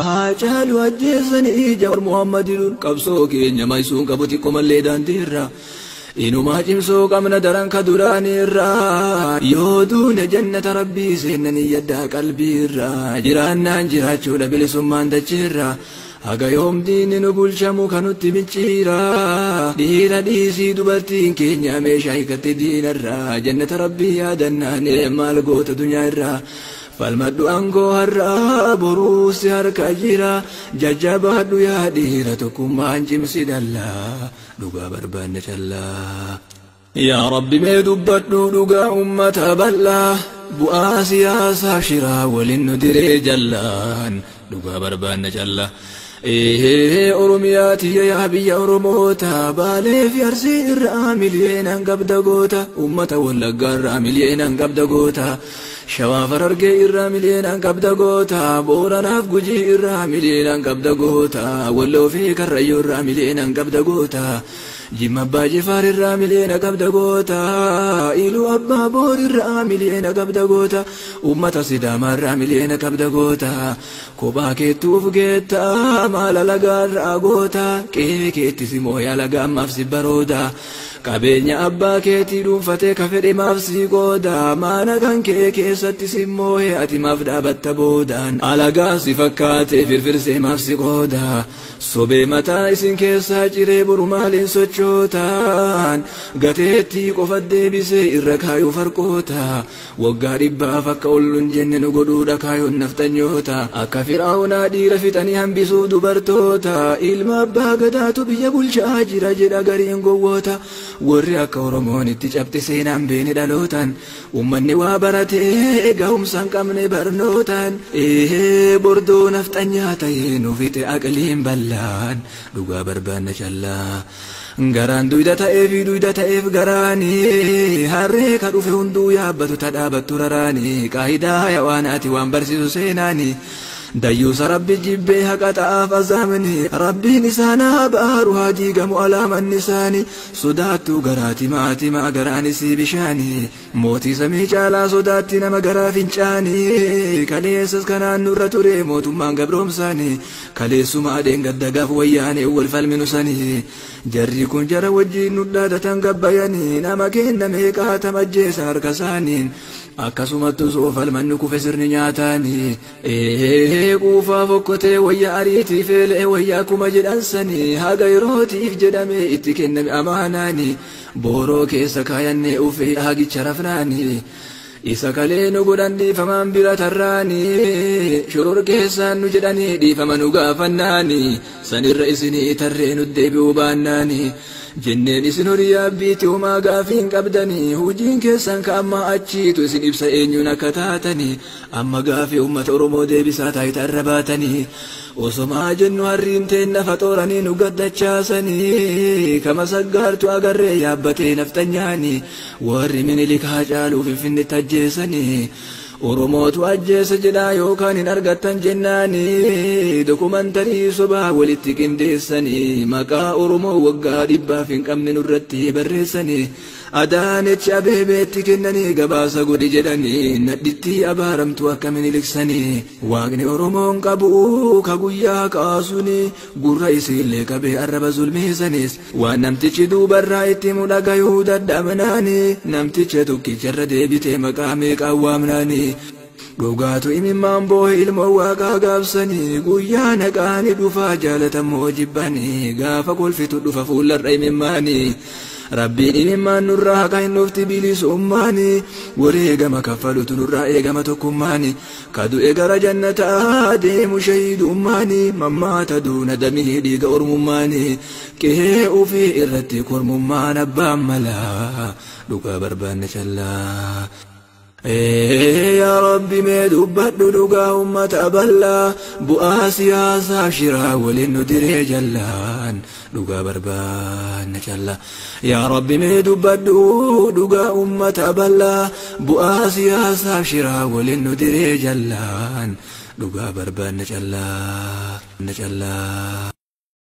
Haacaaluu ajjeesanii Jawar Muhammadiin qabsoo keenya maysuun qabu xiqqoo mallee daandiirra. Inumaa cimsoo qabna daran ka duraanirra. Yoo duune jannata rabbii seenanii yaddaa qalbiirra. Jiraannaan jiraachuudha bilisummaan dachiirra. Haga yoom diinni nu bulchamu kanutti micciira. Dhiira dhiisii dubartiin keenya meeshaa hiikatte diinarra. Jannata rabbii yaadannaan maal goota dunyaa irraa. Falmadhu aangoo har'aa boruu si harka jira. Jajjabaadhu yaa dhiira tokkummaan cimsi dallaa. Dhugaa barbaanne callaa. Yaa Rabbi mee dubbadhu dhugaa uummata bal'aa. Bu'aa siyaasaa shiraa waliin nu diree jallaan. Dhugaa barbaanne callaa. Oromiyaa tiyya yaa biyya Oromoota Baalee fi Arsii irraa miliyeenaan qabda goota. Uummata Wallaggaa irraa miliyeenaan qabda goota. Shawaa Harargee irraa miliyeenaan qabda goota. Booranaaf Gujii irraa miliyeenaan qabda goota. Walloo fi Karrayyuu irraa miliyeenaan qabda goota. Jimma Abbaa Jifaar irraa miliyeena qabda goota. Iluu Abbaa Boor irraa miliyeena qabda goota. Uummata Sidaamaa irraa miliyeena qabda goota. Kophaa keettuuf geetta maala lagaa irraa goota. Qe'ee keetti si mooyaa lagaa ammaaf si barooda. Qabeenya abbaa keetii dhuunfatee ka fedhe maaf si qooda. Maana kan kee keessatti si moo'ee ati maaf dhaabatta boodaan. Alagaa si fakkaatee firfirsee maaf si qooda. Sobee mataa isin keessaa ciree boru maaliin sochootaan. Gateettii qofa deebisee irra kaayuu farqoota. Waggaa dhibbaaf akka ol hin jenne nu godhuudha kaayuun naftanyoota. Akka Firaa'unaa dhiira fixanii hambisuuf dubartoota. Ilma abbaa gadaatu biyya bulchaa jira jedha gariin gowwoota. Warri akka Oromoon itti cabte seenaan beene dhalootaan. Uummanni waa baratee gahumsa hin qabne barnootaan. Bordoo nafxanyaa ta'ee nu fixe aqliin bal'aan. Dhugaa barbaanne callaa. Garaan duyda ta'ee fi duyda ta'eef garaani. Harree ka dhufe hunduu yaabbatu ta dhaabattu raraani. Qaayidaa hayawaanaati waan barsiisu seenaani. Dayyuusa rabbi jibbee haqa ta'aaf azaamni. Rabbiin isaan haa baaru haa diigamu alaamanni isaani. Sodaattuu garaati maatimaa garaan isii bishaani. Mootii samii caalaa sodaatti nama garaa fincaani. Kaleessas kanaan nurra ture mootummaan gabroomsaani. Kaleessuma adeen gaddagaaf wayyaane wal falminu sani. Jarri kun jara wajjin nu dhaadatan gabbayanii. Nama kenna meeqaa tamajjeessan harka isaaniin. Akkasumattu soo falmanni kufe sirni nyaataani. Quufaa fokkotee wayya ariitii feelee wayya akkuma jedhan sanii. Haga yerootiif jedhame itti kenname amaanaani. Booroo keessa kaayannee ufee hagicha rafnaani. Isa kalee nu godhan dhiifamaan bira tarraani. Shoror keessaan nu jedhanii dhiifama nu gaafannaani. Sanirra isinii tarree nu deebi'uu baannaani. Jenneen isin horii yaabbiitti homaa gaafii hin qabdanii. Hojiin keessan ka ammaa achiitu isin ibsa eenyuun akka taatanii. Amma gaafii uummata Oromoo deebisaa taayitaa irra baatanii. Osomaa jennu harriin teen nafa xooranii nu gaddachaasanii. Kama saggaartu agarree yaabbatee naftanyaanii. Warri Minilik Haacaaluu Finfinneetti ajjeesanii. Oromootu ajjeese jedhaa yookaan hin argattan jennaani. Dokumantarii sobaa walitti qindeessanii. Maqaa Oromoo waggaa dhibbaaf hin qabne nurratti barreessanii. Adaanechi Abeebeetti kennanii gabaasa godhi jedhanii. Nadhittii abaaramtu akka Miniliksanii. Waaqni Oromoon qabu ka guyyaa kaasuni. Gurra isiillee qabee arraba zulmeessanis. Waan namtichi duubarraa itti mudhagayuu dadhabnaani. Namticha tokkicharra deebitee maqaa meeqaan waamnaani. Dhugaatu imimmaan boo'e ilmoo waaqaa gaabsanii. Guyyaa naqaanii dhufaa jaalatamoo jibbanii. Gaafa kolfitu dhufa fuullarra imimmaanii. Rabbiin imimmaan nurraa haqa hin dhufti bilisummaani. Wareegama kaffalutu nurraa eegama tokkummaani. Ka du'e gara jannataa deemu shahiidummaani. Mammaata duuna damii dhiiga ormummaani. Qe'ee ofii irratti kormummaan abbaan malaa. Dhugaa barbaanne callaa. Yaa Rabbi mee dubbadhu dhugaa uummata bal'aa. Bu'aa siyaasaa shiraa waliin nu diree jallaan. Dhugaa barbaanne callaa. Yaa Rabbi mee dubbadhu dhugaa uummata bal'aa. Bu'aa siyaasaa shiraa waliin nu diree jallaan. Dhugaa barbaanne callaa. Callaa.